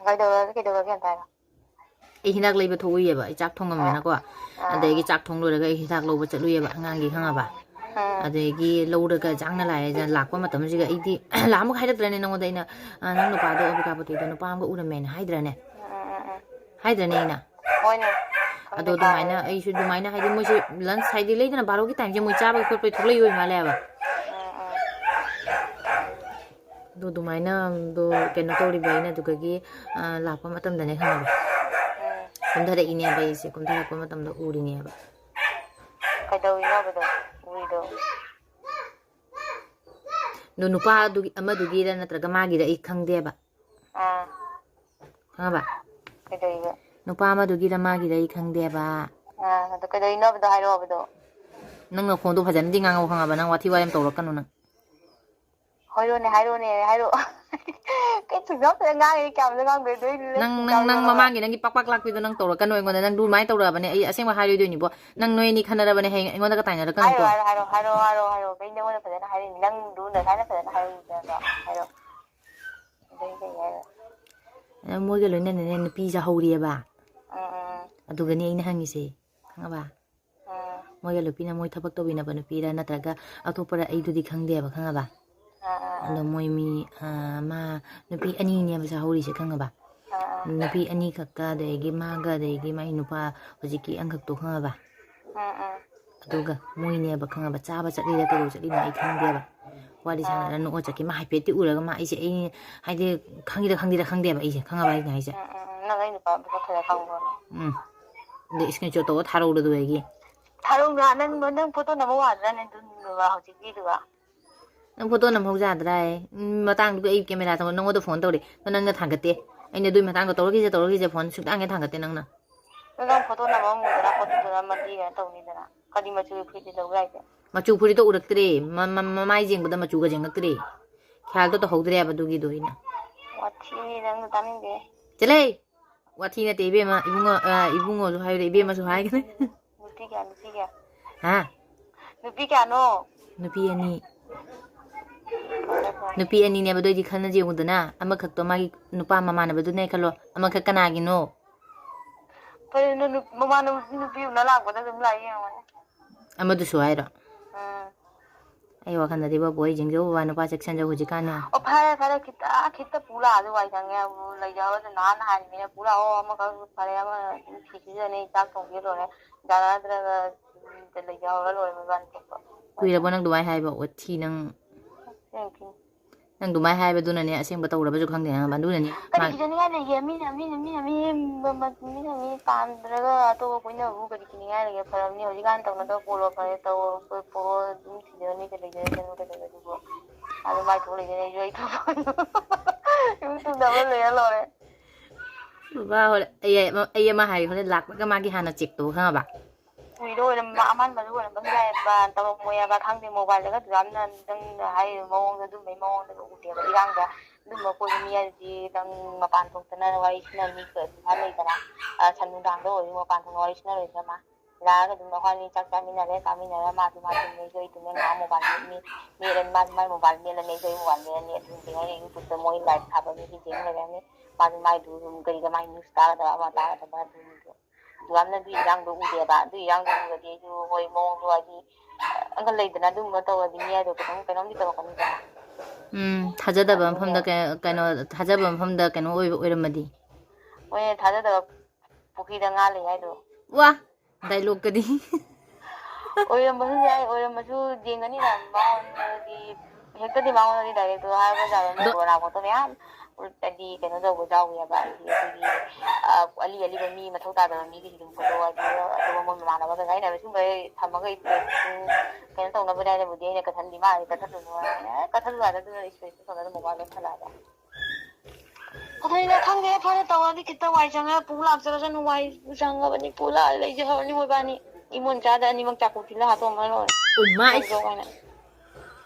ꯀꯩꯗꯧꯔꯒꯦ, ꯀꯩꯗꯧꯔꯒꯦ ꯑꯝꯇ ꯍꯥꯏꯔꯣ꯫ ꯑꯩ ꯍꯤꯗꯥꯛ ꯂꯩꯕ ꯊꯣꯛꯎꯏꯌꯦꯕ, ꯑꯩ ꯆꯥꯛ ꯊꯣꯡꯉꯝꯃꯦꯅꯀꯣ꯫ ꯑꯥ꯫ ꯑꯗꯒꯤ ꯆꯥꯛ ꯊꯣꯡ ꯂꯣꯏꯔꯒ ꯑꯩ ꯍꯤꯗꯥꯛ ꯂꯧꯕ ꯆꯠꯂꯨꯏꯌꯦꯕ, ꯑꯉꯥꯡꯒꯤ ꯈꯪꯉꯕ? ꯎꯝ꯫ ꯑꯗꯒꯤ ꯂꯧꯔꯒ ꯆꯥꯡꯅ ꯂꯥꯛꯑꯦ, ꯂꯥꯛꯄ ꯃꯇꯝꯁꯤꯒ ꯑꯩꯗꯤ ꯂꯥꯛꯑꯃꯨꯛ ꯍꯥꯏꯔꯛꯇ꯭ꯔꯅꯦ ꯅꯉꯣꯟꯗ ꯑꯩꯅ, ꯑ, ꯅꯪ ꯅꯨꯄꯥꯗꯣ ꯑꯝꯕꯤꯀꯥꯄꯇꯤꯗꯣ ꯅꯨꯄꯥ ꯑꯃꯒ ꯎꯔꯝꯃꯦꯅ ꯍꯥꯏꯗ꯭ꯔꯅꯦ? ꯎꯝ, ꯎꯝ, ꯎꯝ, ꯎꯝ꯫ ꯍꯥꯏꯗ꯭ꯔꯅꯦ ꯑꯩꯅ? ꯍꯣꯏꯅꯦ꯫ ꯑꯗꯣ ꯈꯪꯗꯦ, ꯑꯗꯨꯃꯥꯏꯅ ꯀꯥꯎꯔꯦ꯫ ꯑꯩꯁꯨ ꯑꯗꯨꯃꯥꯏꯅ ꯍꯥꯏꯗꯤ ꯃꯣꯏꯁꯦ lunch ꯍꯥꯏꯗꯤ ꯂꯩꯗꯅ ꯕꯥꯔꯣꯒꯤ timeꯁꯦ ꯃꯣꯏ ꯆꯥꯕꯒꯤ ꯈꯣꯠꯄꯒꯤ ꯊꯣꯛꯂꯛꯏ ꯑꯣꯏ ꯃꯥꯜꯂꯦꯕ꯫ ꯎꯝ, ꯎꯝ꯫ ꯑꯗꯣ ꯑꯗꯨꯃꯥꯏꯅ ꯑꯗꯣ ꯀꯩꯅꯣ ꯇꯧꯔꯤꯕ ꯑꯩꯅ ꯑꯗꯨꯗꯒꯤ, ꯑ, ꯂꯥꯛꯄ ꯃꯇꯝꯗꯅꯦ ꯈꯪꯉꯕ? ꯎꯝ꯫ ꯀꯨꯝꯊꯔꯛꯏꯅꯦꯕ ꯑꯩꯁꯦ, ꯀꯨꯝꯊꯔꯛꯄ ꯃꯇꯝꯗ ꯎꯔꯤꯅꯦꯕ꯫ ꯀꯩꯗꯧꯔꯤꯅꯣꯕꯗꯣ? ꯎꯔꯤꯗꯣ? ꯑꯗꯣ ꯅꯨꯄꯥ ꯑꯗꯨꯒꯤ, ꯑꯃꯗꯨꯒꯤꯔ ꯅꯠꯇ꯭ꯔꯒ ꯃꯥꯒꯤꯔ ꯑꯩ ꯈꯪꯗꯦꯕ꯫ ꯑꯥ꯫ ꯈꯪꯉꯕ? ꯀꯩꯗꯧꯔꯤꯕ? ꯅꯨꯄꯥ ꯑꯃꯗꯨꯒꯤꯔ ꯃꯥꯒꯤꯔ ꯑꯩ ꯈꯪꯗꯦꯕ꯫ ꯑꯥ, ꯑꯗꯣ ꯀꯩꯗꯧꯔꯤꯅꯣꯕꯗꯣ ꯍꯥꯏꯔꯛꯑꯣꯕꯗꯣ꯫ ꯅꯪ ꯅꯈꯣꯟꯗꯣ ꯐꯖꯅꯗꯤ ꯉꯥꯡꯉꯧ ꯈꯪꯉꯕ? ꯅꯪ ꯋꯥꯊꯤ ꯋꯥꯔꯦꯝ ꯇꯧꯔꯛꯀꯅꯨ ꯅꯪ꯫ ꯍꯣꯏꯔꯣꯅꯦ, ꯍꯥꯏꯔꯣꯅꯦ, ꯍꯥꯏꯔꯣ꯫ ꯀꯩ ꯊꯨꯝꯖꯥꯎ ꯐꯖꯅ ꯉꯥꯡꯉꯦ, ꯀꯌꯥꯝꯗ ꯉꯥꯡꯗꯣꯏꯅꯣ? ꯅꯣꯏ ꯅꯪ, ꯅꯪ, ꯅꯪ ꯊꯨꯝꯖꯥꯎ ꯃꯃꯥꯡꯒꯤ ꯅꯪꯒꯤ ꯄꯥꯛ ꯄꯥꯛ ꯂꯥꯛꯄꯤꯗꯣ ꯅꯪ ꯇꯧꯔꯛꯀꯅꯨ ꯑꯩꯉꯣꯟꯗ꯫ ꯅꯪ ꯑꯗꯨꯃꯥꯏꯅ ꯇꯧꯔꯛꯑꯕꯅꯦ, ꯑꯩ ꯑꯁꯦꯡꯕ ꯍꯥꯏꯔꯣꯏꯗꯣꯏꯅꯤꯕꯣ꯫ ꯅꯪ ꯅꯣꯏ ꯑꯅꯤ ꯈꯟꯅꯔꯕꯅꯦ, ꯍꯌꯦꯡ ꯑꯩꯉꯣꯟꯗꯒ ꯇꯥꯏꯅꯔꯛꯀꯅꯨꯀꯣ꯫ ꯍꯥꯏꯔꯣ, ꯍꯥꯏꯔꯣ, ꯍꯥꯏꯔꯣ, ꯍꯥꯏꯔꯣ, ꯍꯥꯏꯔꯣ꯫ ꯀꯩ ꯅꯉꯣꯟꯗ ꯐꯖꯅ ꯍꯥꯏꯔꯛꯏꯅꯤ? ꯅꯪ ꯔꯨꯅ ꯁꯥꯏꯅ ꯐꯖꯅ ꯍꯥꯏꯔꯛꯏꯗꯅ꯫ ꯍꯥꯏꯔꯣ꯫ ꯑꯗꯩ ꯀꯩ ꯍꯥꯏꯔꯣ? ꯅꯪ ꯃꯣꯏꯒ ꯂꯣꯏꯅꯅꯅꯦ ꯅꯨꯄꯤꯁꯦ ꯍꯧꯔꯤꯑꯕ꯫ ꯎꯝ, ꯎꯝ, ꯎꯝ꯫ ꯑꯗꯨꯒꯅꯤ ꯑꯩꯅ ꯍꯪꯉꯤꯁꯦ꯫ ꯈꯪꯉꯕ? ꯎꯝ꯫ ꯃꯣꯏꯒ ꯅꯨꯄꯤꯅ ꯃꯣꯏ ꯊꯕꯛ ꯇꯧꯃꯤꯟꯅꯕ ꯅꯨꯄꯤꯔ ꯅꯠꯇ꯭ꯔꯒ ꯑꯇꯣꯞꯄꯔ ꯑꯩꯗꯨꯗꯤ ꯈꯪꯗꯦꯕ, ꯈꯪꯉꯕ? ꯑꯥ, ꯑꯥ, ꯑꯥ꯫ ꯑꯗꯣ ꯃꯣꯏ ꯃꯤ, ꯑꯥ, ꯃꯥ ꯅꯨꯄꯤ ꯑꯅꯤꯅꯦꯕ ꯆꯥꯍꯧꯔꯤꯁꯦ, ꯈꯪꯉꯕ? ꯑꯥ, ꯑꯥ꯫ ꯅꯨꯄꯤ ꯑꯅꯤꯈꯛꯀ, ꯑꯗꯒꯤ ꯃꯥꯒ, ꯑꯗꯒꯤ ꯃꯥꯏ ꯅꯨꯄꯥ ꯍꯧꯖꯤꯛꯀꯤ ꯑꯪꯈꯛꯇꯣ, ꯈꯪꯉꯕ? ꯑꯥ, ꯑꯥ꯫ ꯑꯗꯨꯒ ꯃꯣꯏꯅꯦꯕ, ꯈꯪꯉꯕ? ꯆꯥꯕ ꯆꯠꯂꯤꯔ ꯀꯩꯗꯧ ꯆꯠꯂꯤꯅꯣ ꯑꯩ ꯈꯪꯗꯦꯕ꯫ ꯋꯥꯔꯤ ꯑꯥ꯫ ꯁꯥꯟꯅꯔ ꯅꯣꯛꯑ ꯆꯠꯈꯤ꯫ ꯃꯥ ꯍꯥꯏꯐꯦꯠꯇꯤ ꯎꯔꯒ ꯃꯥ ꯑꯩꯁꯦ, ꯑꯩ ꯍꯥꯏꯗꯤ ꯈꯪꯗꯤꯔ ꯈꯪꯗꯤꯔ ꯈꯪꯗꯦꯕ ꯑꯩꯁꯦ, ꯈꯪꯉꯕ ꯑꯩꯅ ꯍꯥꯏꯁꯦ? ꯎꯝ, ꯎꯝ, ꯎꯝ꯫ ꯅꯪ ꯑꯩ ꯅꯨꯄꯥ ꯃꯁꯛ ꯐꯖ ꯈꯪꯕ꯭ꯔꯣ? ꯎꯝ꯫ ꯑꯗꯩ screenshot ꯇꯧꯔ ꯊꯥꯔꯛꯎꯔꯣ ꯑꯗꯨ ꯑꯩꯒꯤ? ꯊꯥꯔꯛꯎꯔꯥ? ꯅꯪ, ꯅꯪ ꯐꯣꯇꯣ ꯅꯝꯕ ꯋꯥꯗ꯭ꯔꯥꯅꯦ ꯑꯗꯨꯗꯨꯒ ꯍꯧꯖꯤꯛꯀꯤꯗꯨꯒ? ꯅꯪ ꯐꯣꯇꯣ ꯅꯝꯍꯧ ꯌꯥꯗ꯭ꯔꯥ ꯍꯥꯏ? ꯎꯝ, ꯃꯇꯥꯡꯗꯨꯒ ꯑꯩ ꯀꯦꯃꯦꯔꯥ ꯊꯝꯃ ꯅꯪꯉꯣꯟꯗ ꯐꯣꯟ ꯇꯧꯔꯦ꯫ ꯅꯪ, ꯅꯪꯅ ꯊꯥꯡꯒꯠꯇꯦ꯫ ꯑꯩꯅ ꯑꯗꯨꯏ ꯃꯇꯥꯡꯗ ꯇꯧꯔꯛꯈꯤꯁꯦ, ꯇꯧꯔꯛꯈꯤꯁꯦ, ꯐꯣꯟ ꯁꯨꯡꯊꯥꯡ ꯍꯦꯛ ꯊꯥꯡꯒꯠꯇꯦ ꯅꯪꯅ꯫ ꯑꯗꯣ ꯅꯪ ꯐꯣꯇꯣ ꯅꯝꯕ ꯑꯃ ꯎꯗꯅ ꯈꯣꯠꯇꯅ ꯑꯃꯗꯤ ꯀꯩꯅꯣ ꯇꯧꯅꯤꯗꯅ꯫ ꯀꯔꯤ ꯃꯆꯨꯒꯤ ꯐꯨꯔꯤꯠ ꯂꯤꯠꯍꯧꯒꯦ ꯍꯥꯏꯁꯦ? ꯃꯆꯨ ꯐꯨꯔꯤꯠꯇꯣ ꯎꯔꯛꯇ꯭ꯔꯦ꯫ ꯃ-, ꯃ-, ꯃꯃꯥꯏ ꯌꯦꯡꯕꯗ ꯃꯆꯨꯒ ꯌꯦꯡꯉꯛꯇ꯭ꯔꯦ꯫ ꯈ꯭ꯌꯥꯜꯗꯣ ꯇꯧꯍꯧꯗ꯭ꯔꯦꯕ ꯑꯗꯨꯒꯤꯗꯣ ꯑꯩꯅ꯫ ꯋꯥꯊꯤꯅꯤ ꯅꯪ ꯇꯥꯅꯤꯡꯗꯦ꯫ ꯆꯠꯂꯍꯦ! ꯋꯥꯊꯤ ꯅꯠꯇꯦ ꯏꯕꯦꯝꯃ, ꯏꯕꯨꯡꯉꯣ, ꯑ, ꯏꯕꯨꯡꯉꯣꯁꯨ ꯍꯥꯏꯔꯦ, ꯏꯕꯦꯝꯃꯁꯨ ꯍꯥꯏꯒꯅꯤ꯫ ꯅꯨꯄꯤ ꯀꯌꯥ, ꯅꯨꯄꯤ ꯀꯌꯥ? ꯍꯥ? ꯅꯨꯄꯤ ꯀꯌꯥꯅꯣ? ꯅꯨꯄꯤ ꯑꯅꯤ꯫ ꯐꯔꯦ, ꯐꯔꯦ꯫ ꯅꯨꯄꯤ ꯑꯅꯤꯅꯦꯕ, ꯑꯗꯨ ꯑꯣꯏꯗꯤ ꯈꯟꯅꯁꯤ ꯌꯦꯡꯉꯨꯗꯅ, ꯑꯃꯈꯛꯇꯣ ꯃꯥꯒꯤ ꯅꯨꯄꯥ ꯃꯃꯥꯟꯅꯕꯗꯨꯅꯦ ꯈꯜꯂꯣ, ꯑꯃꯈꯛ ꯀꯅꯥꯒꯤꯅꯣ? ꯀꯔꯤꯅꯣ, ꯅꯨ-, ꯃꯃꯥꯟꯅꯕ ꯅꯨꯄꯤ ꯎꯅ ꯂꯥꯛꯄꯗ ꯑꯗꯨꯝ ꯂꯥꯛꯏ ꯌꯦꯡꯉꯣꯅꯦ꯫ ꯑꯃꯗꯨꯁꯨ ꯍꯥꯏꯔꯣ? ꯎꯝ꯫ ꯑꯩ ꯋꯥꯈꯜꯗꯗꯤ ꯕꯕꯨ ꯑꯩ ꯌꯦꯡꯖꯧ ꯕꯕꯥ, ꯅꯨꯄꯥ ꯆꯦꯛꯁꯟꯖꯧ ꯍꯧꯖꯤꯛꯀꯥꯟꯅꯦ꯫ ꯑꯣ, ꯐꯔꯦ, ꯐꯔꯦ, ꯈꯤꯇ, ꯈꯤꯇ ꯄꯨ ꯂꯥꯛꯑꯁꯨ ꯋꯥꯏ ꯁꯪꯉꯦ꯫ ꯑꯃꯨꯛ ꯂꯩꯖꯍꯧꯔꯁꯨ ꯅꯍꯥꯟ ꯍꯥꯏꯔꯤꯅꯦ, ꯄꯨ ꯂꯥꯛꯑꯣ, ꯑꯃꯈꯛ ꯐꯔꯦ, ꯑꯃ ꯑꯗꯨꯝ ꯐꯤ ꯁꯨꯖꯅꯤ, ꯆꯥꯛ ꯊꯣꯡꯕꯤꯔ ꯂꯣꯏꯔꯦ꯫ ꯌꯥꯔꯗ꯭ꯔꯒ ꯂꯩꯖꯍꯧꯔ ꯂꯣꯏꯔꯦ, ꯃꯣꯏꯕꯥꯅꯤ ꯊꯣꯛꯄ꯫ ꯀꯨꯏꯔꯕꯣ ꯅꯪ ꯑꯗꯨꯃꯥꯏ ꯍꯥꯏꯕ? ꯑꯣꯊꯤ ꯅꯪ꯫ ꯊꯦꯡꯀ꯭ꯌꯨ꯫ ꯅꯪ ꯑꯗꯨꯃꯥꯏ ꯍꯥꯏꯕꯗꯨꯅꯅꯦ ꯑꯁꯦꯡꯕ ꯇꯧꯔꯕꯁꯨ ꯈꯪꯗꯦ, ꯈꯪꯉꯕ? ꯑꯗꯨꯅꯅꯦ ꯀꯔꯤ ꯃꯥ ꯀꯤꯖꯅꯤꯡꯉꯥꯏ ꯂꯩꯒꯦ? ꯃꯤꯅ, ꯃꯤꯅ, ꯃꯤꯅ, ꯃꯤ, ꯃ-, ꯃ-, ꯃꯤꯅ ꯃꯤ ꯄꯥꯝꯗ꯭ꯔꯒ ꯑꯇꯣꯞꯄ ꯀꯣꯏꯅꯕꯕꯨ ꯀꯔꯤ ꯀꯤꯅꯤꯡꯉꯥꯏ ꯂꯩꯒꯦ? ꯐꯔꯕꯅꯤ ꯍꯧꯖꯤꯛꯀꯥꯟ ꯇꯧꯅꯗꯕ ꯄꯣꯠꯂꯣ, ꯐꯔꯦ ꯇꯧꯔꯣ, ꯀꯣꯏ ꯄꯣꯛꯑꯣ, ꯑꯗꯨꯝ ꯊꯤꯖꯔꯅꯤ, ꯀꯩꯗꯧꯖꯔꯅꯤ ꯑꯗꯨꯕꯨ꯫ ꯑꯗꯨ ꯃꯥꯏ ꯊꯣꯛ ꯂꯩꯖꯔꯦ, ꯑꯩꯁꯨ ꯑꯩ ꯊꯣꯛꯄ꯫ ꯏꯃꯨꯡ ꯇꯨꯝꯅꯕ ꯂꯩꯔ ꯂꯣꯏꯔꯦ꯫ ꯕꯕꯥ ꯍꯣꯔꯦꯟ ꯑꯩ, ꯑꯩ ꯑꯃ ꯍꯥꯏꯒꯦ, ꯍꯣꯔꯦꯟ ꯂꯥꯛꯄꯒ ꯃꯥꯒꯤ ꯍꯥꯟꯅ ꯆꯦꯛ ꯇꯧ, ꯈꯪꯉꯕ? ꯀꯨꯏꯔꯦ ꯑꯣꯏꯔꯝꯕ, ꯑꯃꯟꯕꯗ ꯑꯣꯏꯔꯝꯕꯁꯨ ꯌꯥꯏꯑꯕ, ꯇꯧꯔꯝꯃꯣꯏ ꯍꯥꯏꯕ, ꯈꯪꯗꯦ, ꯃꯣꯕꯥꯏꯜꯗꯒ ꯑꯗꯨꯌꯥꯝꯅ ꯅꯪꯅ ꯍꯥꯏꯔꯤꯕ ꯃꯑꯣꯡꯗꯣ ꯑꯗꯨꯝꯕꯩ ꯃꯑꯣꯡꯗꯒ ꯎꯗꯦꯕ꯫ ꯏꯔꯥꯡꯗ ꯑꯗꯨꯝꯕ ꯀꯣꯏꯕ ꯃꯤ ꯍꯥꯏꯁꯤꯗꯤ ꯅꯪ ꯃꯄꯥꯟ ꯊꯣꯛꯇꯅ ꯋꯥꯔꯤ ꯁꯥꯟꯅꯅꯤ, ꯑꯗꯨꯃꯥꯏꯅ ꯂꯩꯗꯅ, ꯑ, ꯁꯟ ꯅꯨꯡꯗꯥꯡꯗ ꯑꯣꯏꯔꯁꯨ ꯃꯄꯥꯟ ꯊꯣꯛꯅ ꯋꯥꯔꯤ ꯁꯥꯟꯅꯔꯣꯏꯗꯅ ꯃꯥ꯫ ꯂꯥꯛꯑꯒ ꯑꯗꯨꯝ ꯑꯩꯈꯣꯏꯅꯤ ꯆꯥꯛ ꯆꯥꯃꯤꯟꯅꯔꯦ, ꯆꯥꯃꯤꯟꯅꯔꯒ ꯃꯥꯁꯨ ꯃꯥ ꯇꯨꯝꯃꯦ, ꯑꯩꯁꯨ ꯑꯩ ꯇꯨꯝꯃꯦ, ꯉꯥꯏꯍꯥꯛ ꯃꯣꯕꯥꯏꯜ ꯃꯦꯠ-, ꯃꯦꯠ-, ꯃꯦꯠꯂꯅꯤ, ꯃꯥꯁꯨ ꯃꯥꯏ ꯃꯣꯕꯥꯏꯜ ꯃꯦꯠꯂꯅꯤ, ꯑꯩꯁꯨ ꯑꯩ ꯃꯣꯕꯥꯏꯜ ꯃꯦꯠꯂꯅꯤ, ꯑꯗꯨꯝ ꯌꯦꯡꯉꯒ ꯌꯨꯇ꯭ꯌꯨꯕꯇ ꯃꯣꯏ ꯂꯥꯏꯚ ꯊꯥꯕ ꯃꯤꯒꯤ ꯌꯦꯡ ꯂꯩꯔꯅꯤ꯫ ꯃꯥꯁꯨ ꯃꯥꯏꯗꯨ ꯑꯗꯨꯝ ꯀꯔꯤꯗ ꯃꯥꯏ ꯅ꯭ꯌꯨꯁ ꯇꯥꯒꯗꯕ ꯑꯃ ꯇꯥꯒꯗꯕ ꯑꯗꯨꯒꯤꯗꯣ꯫ ꯌꯥꯝꯅꯗꯤ ꯏꯔꯥꯡꯗꯣ ꯎꯗꯦꯕ꯫ ꯑꯗꯨ ꯏꯔꯥꯡꯗꯣ ꯎꯔꯗꯤ ꯑꯩꯁꯨ ꯍꯣꯏ ꯃꯑꯣꯡꯗꯣ ꯍꯥꯏꯗꯤ ꯑꯃ ꯂꯩꯗꯅ ꯑꯗꯨꯒꯨꯝꯕ ꯇꯧꯔꯗꯤ ꯃꯤ ꯍꯥꯏꯗꯣ ꯈꯤꯇꯪ ꯀꯩꯅꯣꯝꯗꯤ ꯇꯧꯔꯛꯀꯅꯤꯗꯅ꯫ ꯎꯝ, ꯊꯥꯖꯗꯕ ꯑꯗꯨꯅꯦ꯫ ꯃꯐꯝꯗ ꯀꯩ-, ꯀꯩꯅꯣ, ꯊꯥꯖꯕ ꯃꯐꯝꯗ ꯀꯩꯅꯣ ꯑꯣꯏꯕ, ꯑꯣꯏꯔꯝꯃꯗꯤ? ꯍꯣꯏꯅꯦ, ꯊꯥꯖꯗꯕ ꯄꯨꯈ꯭ꯔꯤꯗ ꯉꯥ ꯂꯩ ꯍꯥꯏꯗꯣ꯫ ꯋꯥ! ꯗꯥꯏꯂꯣꯛꯀꯗꯤ꯫ ꯑꯣꯏꯔꯝꯕꯁꯨ ꯌꯥꯏ, ꯑꯣꯏꯔꯝꯕꯁꯨ ꯌꯦꯡꯒꯅꯤꯅ ꯃꯉꯣꯟꯗꯗꯤ ꯍꯦꯛꯇꯗꯤ ꯃꯉꯣꯟꯗꯗꯤ ꯗꯥꯏꯔꯦꯛꯇꯣ ꯍꯥꯏꯕ ꯌꯥꯔꯣꯏ꯫ ꯃꯣꯏ ꯑꯗꯣ ꯀꯣꯔꯣꯅꯥ ꯐꯣꯇꯣ ꯃꯌꯥꯝ ꯍꯥꯏꯗꯤ ꯀꯩꯅꯣ ꯇꯧꯕ ꯌꯥꯎꯋꯦꯕ, ꯍꯥꯏꯗꯤ ꯑꯩꯈꯣꯏꯒꯤ, ꯑ, ꯑꯂꯤ ꯑꯂꯤꯕ ꯃꯤ ꯃꯊꯧ ꯇꯥꯗꯕ ꯃꯤꯒꯤꯁꯨ ꯑꯗꯨꯝ ꯐꯣꯇꯣ ꯑꯗꯨ ꯑꯗꯨꯒ ꯃꯣꯏ ꯃꯃꯥꯟꯅꯕ ꯀꯩꯀꯥ ꯑꯩꯅ ꯁꯨꯝꯕ ꯊꯝꯃꯒ ꯏꯁꯇꯦꯇꯁꯁꯨ ꯀꯩꯅꯣ ꯇꯧꯅꯕꯅꯦ ꯍꯥꯏꯅꯕꯨꯗꯤ ꯑꯩꯅ ꯀꯠꯊꯟꯗꯤ ꯃꯥ ꯀꯠꯊꯠꯂꯨꯅꯨ ꯍꯥꯏ꯫ ꯑꯦ, ꯀꯠꯊꯠꯂꯨ ꯌꯥꯗ꯭ꯔꯥ? ꯑꯗꯨꯅ ꯏꯁꯇꯦꯇꯁ ꯇꯧꯅ ꯑꯗꯨꯝ ꯃꯣꯕꯥꯏꯜ ꯂꯣꯏ ꯊꯜꯂꯛꯑꯕ꯫ ꯑꯗꯨꯅ ꯈꯪꯗꯦ, ꯐꯔꯦ ꯇꯧꯔꯗꯤ ꯈꯤꯇ ꯋꯥꯏ ꯆꯪꯉꯒ ꯄꯨ ꯂꯥꯛꯆꯔꯁꯅꯨ, ꯋꯥꯏ ꯆꯪꯉꯕꯅꯤ, ꯄꯨ ꯂꯥꯛꯑ ꯂꯩꯖꯍꯧꯔꯅꯤ ꯃꯣꯏꯕꯥꯅꯤ꯫ ꯏꯃꯣꯟ ꯆꯥꯗ ꯑꯅꯤꯃꯛ ꯆꯥꯛꯀꯨ ꯊꯤꯜꯂ ꯍꯥꯠꯇꯣꯛꯑꯝꯃ ꯂꯣꯏꯔꯦ꯫ ꯎꯃꯥꯏ! ꯐꯖꯧ ꯍꯥꯏꯅ꯫